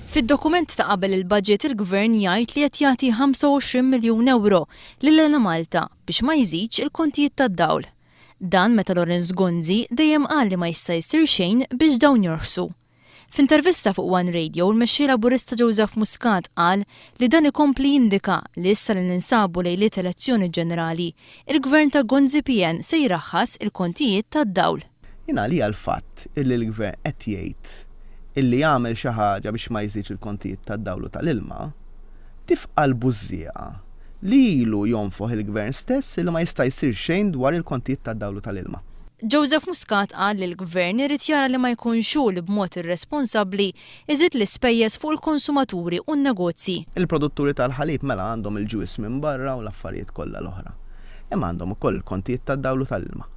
Fid-dokument ta' qabel il-budget il-Gvern jgħid li qed jagħti 25 miljun ewro lil Enemalta biex ma jżidx il-kontijiet tad-dawl. Dan meta Lawrence Gonzi dejjem qal li ma jista' jsir xejn biex dawn jorħsu. F'intervista fuq One Radio l-Mexxej Laburista Joseph Muscat qal li dan ikompli jindika li issa li ninsabu lejliet elezzjoni ġenerali, il-Gvern ta' Gonzi PN se jraħħas il-kontijiet tad-dawl. Jien għalija l-fatt illi l-Gvern qed jgħid illi jagħmel xi ħaġa biex ma jżidx il-kontijiet tad-dawl u tal-ilma, tifqa' l-bużżieqa li ilu jonfoħ il-Gvern stess illi ma jista' jsir xejn dwar il-kontijiet tad-dawl u tal-ilma. Joseph Muscat qal li l-Gvern irid jara li ma jkunx hu li b'mod irresponsabbli jżid l-ispejjeż fuq il-konsumaturi u n-negozji. Il-produtturi tal-ħalib mela għandhom il-ġwież minn barra u l-affarijiet kollha l-oħra. Imma għandhom ukoll il-kontijiet tad-dawl u tal-ilma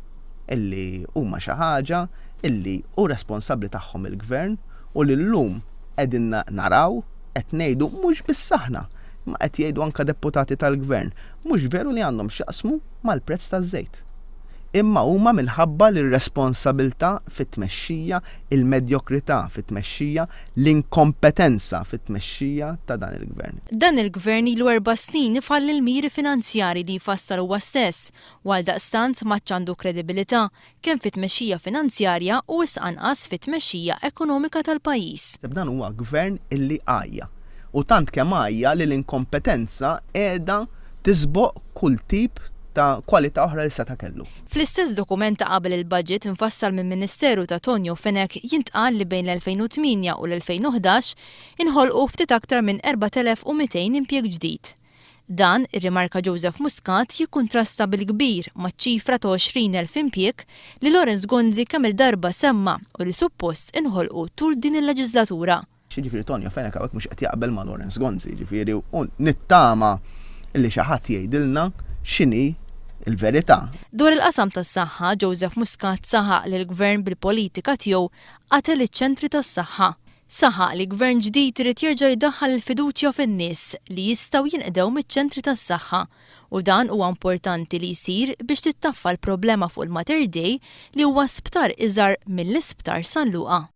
illi huma xi ħaġa illi hu responsabbli tagħhom il-Gvern u li llum qegħdin naraw, qed ngħidu mhux biss aħna, imma qed jgħidu anke deputati tal-Gvern, mhux veru li għandhom x'jaqsmu mal-prezz taż-żejt. Imma huma minħabba l-irresponsabilità fit-tmexxija, il-medjokrità fit-tmexxija, l-inkompetenza fit-tmexxija ta' dan il-Gvern. Dan il-Gvern ilu erba' snin ifalli l-miri finanzjarji li jfassal huwa stess u għaldaqstant m'għadx għandu kredibilità kemm fit-tmexxija finanzjarja u wisq anqas fit-tmexxija ekonomika tal-pajjiż. Dan huwa Gvern illi għajja. U tant kemm għajja li l-inkompetenza qiegħda tisboq kull tip ta' kwalità oħra li seta' kellu. Fl-istess dokument ta' qabel il-budget imfassal mill-Ministeru ta' Tonio Fenech jintqal li bejn l-2008 u l-2011 inħolqu ftit aktar minn 4,200 impjieg ġdid. Dan, irrimarka Joseph Muscat, jikkuntrasta bil-kbir maċ-ċifra ta' 20,000 impjieg li Lawrence Gonzi kemm-il darba semma u li suppost inħolqu tul din il-leġiżlatura. Jiġifieri Tonio Fenech hawnhekk mhux qed jaqbel ma' Lawrence Gonzi, jiġifieri u nittama li xi ħadd jgħidilna x'inhi l-verità. Dwar il-qasam tas-saħħa, Joseph Muscat saħaq li l-Gvern bil-politika tiegħu qatel iċ-ċentri tas-saħħa. Saħaq li Gvern ġdid irid jerġa' jdaħħal il-fiduċja fin-nies li jistgħu jinqdew miċ-ċentri tas-saħħa u dan huwa importanti li jsir biex tittaffa l-problema fuq il-Mater Dei li huwa sptar iżgħar mill-Isptar San Luqa.